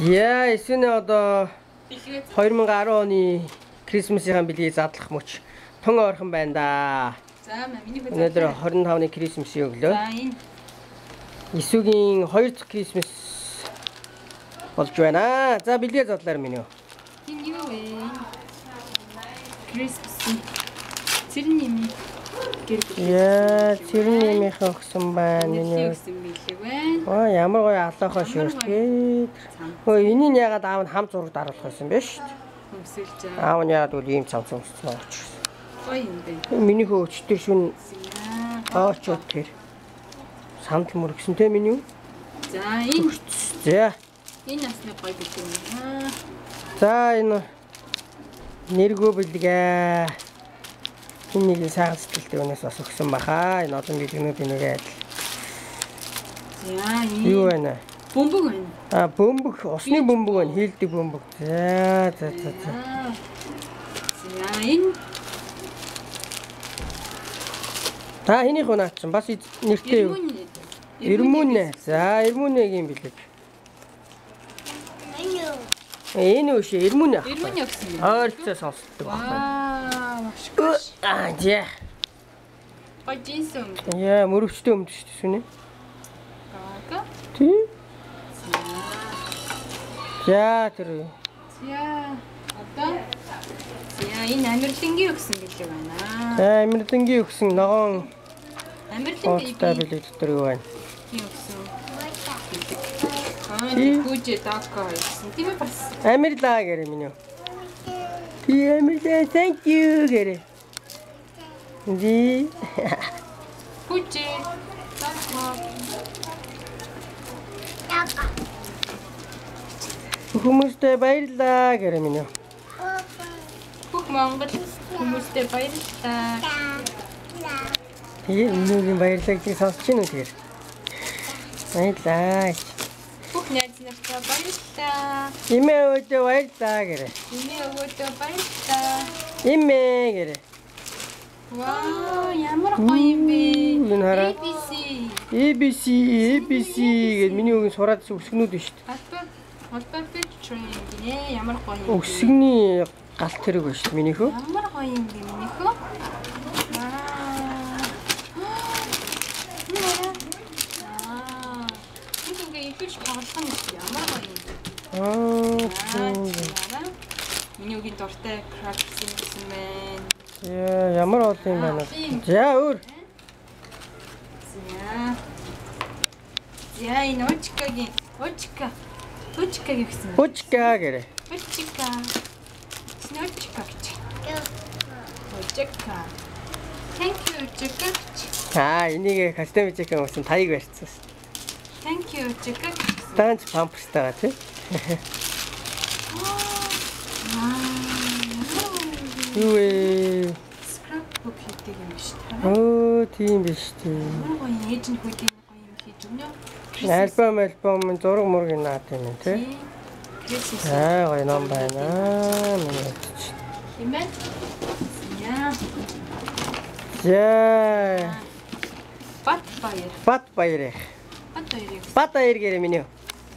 Яа, эсвэнэ одоо 2010 оны Christmas-ийн бэлгийг задлах мөч тун ойрхон байна да. За, миний хөө. Өнөөдөр 25-ны Christmas-ийн өглөө. За, энэ Исүгийн 2 дахь Christmas болж байна. За, бэлгээ задлаар минь юу. Энэ юу вэ? Christmas. Цэрэн юм. Гэр бүл. Яа, цэрэн юмынхан өгсөн байна минь юу. Өгсөн бэлэг байна. Аа, ямар гоё алаахаа шүртгээ. Өө, энийг яагаад аав нь хам зураг даруулах байсан бэ шүү дээ. Өмсөлж аа. Аав нь яагаад үл ийм цамц өмссөн байгаа ч. Гоё юм бэ. Миний хөө өчтөр шүн очоод тэр сандал мөргсөн те миний юу? За, энэ. За. Энэ бас нэг гоё бэлэг юм аа. За, энэ нэргөө бэлэг ээ. Энэ нэг сайхан сэтгэлтэй өнөөс бас өгсөн баха. Энэ олон бэлгнүүд энэгээ адил. За, энэ. Юу байна? Бөмбөг байна. А, бөмбөг, усны бөмбөг байна, хийлдэг бөмбөг. За, за, за, за. За, энэ. Та энийх унаа чинь бас нэртэй юу? Эрмүнэ. За, Эрмүнэгийн бэлэг. Энэ үү шээ, Эрмүнэ. Эрмүнэ өгсөн юм. Ойрцоо сонсдог байна. Аа, маш их. Аа, зэ. Гоё джинс юм. Яа, мөрөвчтэй өмдөж шүү дээ, сүнэ. Гага. Тий. За, тэр. За, одоо за, энэ Амирлангийн өгсөн бэлэг байна. За, Амирлангийн өгсөн ногоон Амирлангийн бэлэг дотор юу байна? Өгсөн. Аа, хүүжээ дака гэсэн. Тийм ээ бас. Амирлаа гэрээ минь юу. Тий, амирлаа, thank you гэрээ. Ди. Хүүжээ дака. Дака. Хүмүүстээ баярлалаа гэрээ минь юу. Бүх Монгол хүмүүстээ баярлалаа. Тэгээ минийгийн баярлалаа гэдгийг сонсч байна уу тэгэхээр? Баярлалаа. Бүх найз нартаа баярлалаа. Имээ өөдөө баярлалаа гэрээ. Имээ өөдөө баярлалаа. Имээ гэрээ. Вау, ямар гоё юм бэ? Энэ хараа. ABC. ABC, ABC гэж миний үгийн сураад өсгөнүүд байна шүү дээ. Alphabet train гинэ. Ямар гоё юм бэ? Өсгөний галт тэрэг байна шүү дээ минийхөө. Ямар гоё юм бэ минийхөө? Аа. Энэ ингээ илүүч тоглох юм шиг ямар гоё юм. Аа. Миний үгийн дуртай crackers гэсэн байна. Яа, ямар олон юм байна. За, өөр. За. За, энэ очкагийн очка. Очка гэсэн. Очка гэрээ. Очка. Очка гэж. Очка. Thank you очка. Аа, энийг кастом чек гэсэн таяг барьцсан. Thank you очка. Данч памперстайгаа тий. Юу вэ? Scrapbook хийдэг юм биш үү? Өө, тийм биш тий. Ямар гоё ээж нь хөдөө гоё юм хийж өгнө. Альбом зураг мураг наад юм тий. Аа, гоё ном байна. Миний чи. Тийм ээ. Яа. За. Бат баяр. Бат баяр. Бат баяр. Бат баяр гэрээ миний.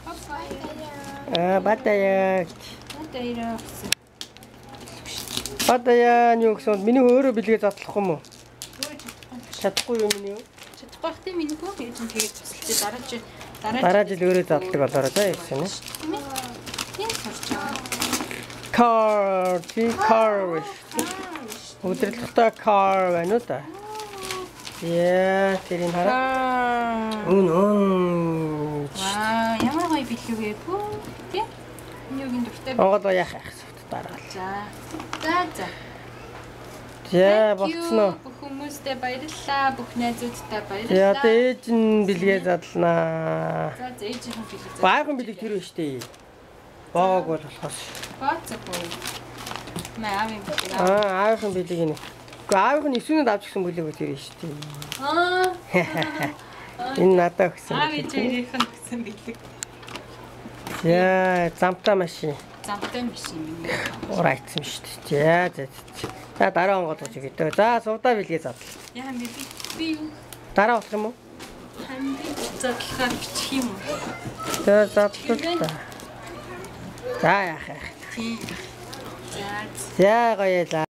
Бат баяр. Аа, бат баяр. Бат баяр. Бат баяр юу гэсэн миний өөрөө бэлгээ задлах юм уу? Чадахгүй юм миний юу? Чадахгүй байх тийм миний хөө ээж нь тэгээд тусалж дараа жил өөрөө заддаг болоорой за гэсэн юм. Энэ сурч байгаа. Car, тий car. Өдөрлөгтэй car байна уу та? Яа, тэрийг хараа. Үн үн. Ваа, ямар гоё бэлэг вэ пүү? Тий? Миний үгийн дуртай. Монгол яах яах сувт дараа. За. За, за. За, болцсон уу? Бүх хүмүүстээ баярлалаа. Бүх найзуудтай баярлалаа. За, одоо ээж нь бэлгээ задлнаа. За, за ээжийнхэн бэлэг задлаа. Баахан бэлэг тэр биш үү? Боог бол болохоос. Бооцоогүй. Мэ аавын бэлэг. Аа, аавын бэлэг энэ. Гэхдээ аавын нь эсвэнэд авч гисэн бэлэг тэр биш үү? Аа. Энэ надад өгсөн. Аав ээжийнх нь өгсөн бэлэг. За, замтай машин. Замтай машин минь. Уур айцсан шүү дээ. За, за. За, дараа онгойлгож өгье дөө. За, сувдаа бэлгээ задлаа. Яа, би би юу? Дараа болох юм уу? Хамби задлахаар бичих юм уу? За, задлаа. За яах яах. Тийм. За. За гоёлаа.